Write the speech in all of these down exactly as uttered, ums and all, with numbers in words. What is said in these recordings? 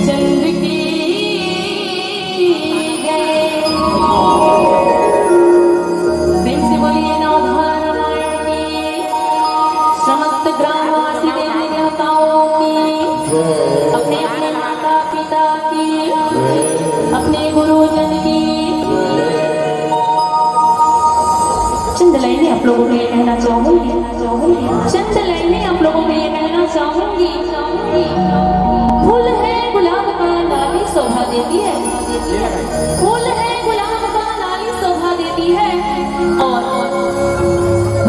चंद्र की जय। प्रेम से बोलिए नवधार रामायण की, समस्त ग्रामवासी देवी देवताओं की, अपने अपने माता पिता की, अपने गुरुजन की। चंद लाइनें आप लोगों के लिए कहना चाहूंगी, चंद लाइनें आप लोगों के लिए कहना चाहूंगी। फूल है गुलाब का, डाली शोभा देती है। फूल है गुलाब का, डाली शोभा देती है। और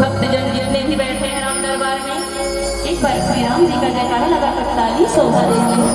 भक्तजन जितने भी बैठे हैं राम दरबार में, एक बार श्री राम जी का जयकारा लगाकर ताली शोभा देती है।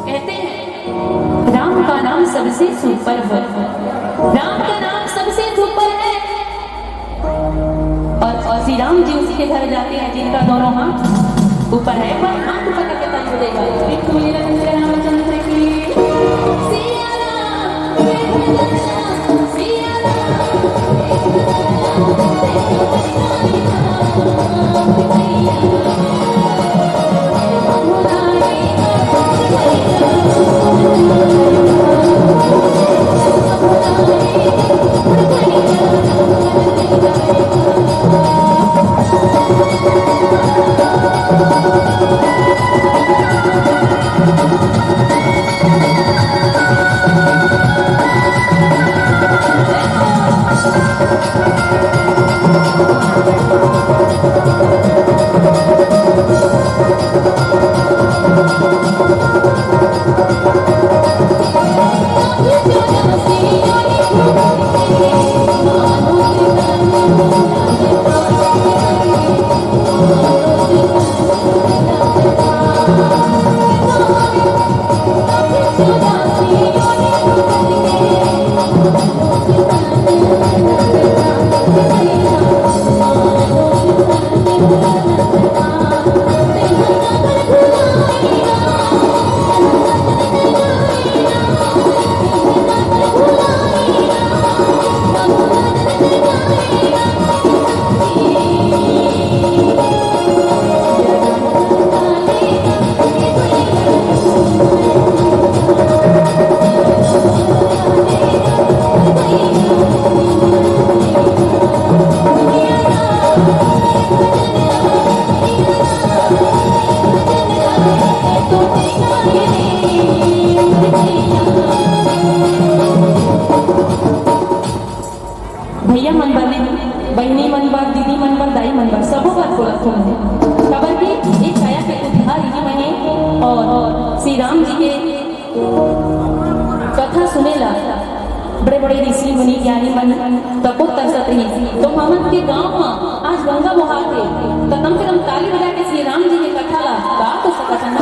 कहते हैं, राम का नाम सबसे सुपर है। राम का नाम सबसे सुपर है। और, और श्री राम जी उसी के घर जाते हैं जिनका दोनों हाथ ऊपर है, पर हाथ ऊपर करके ताली देगा। बिट्टू लीला कृष्ण रामचंद्र की। सिया राम, सिया राम। भैया मन बर नहीं, बहिनी मन बर, दीदी मन बर, दाई मन बर, सबो बर बोलत हूँ। काबर कि एक काया के उद्धार इही में हे और श्री राम जी के कथा सुने ला बड़े बड़े ऋषि मुनि ज्ञानी मन तको तरसत रहिन। तो हमन के गांव म आज गंगा बोहात हे, त कम से कम ताली बजा के श्री राम जी के कथा ला गा तो सकत हन ना।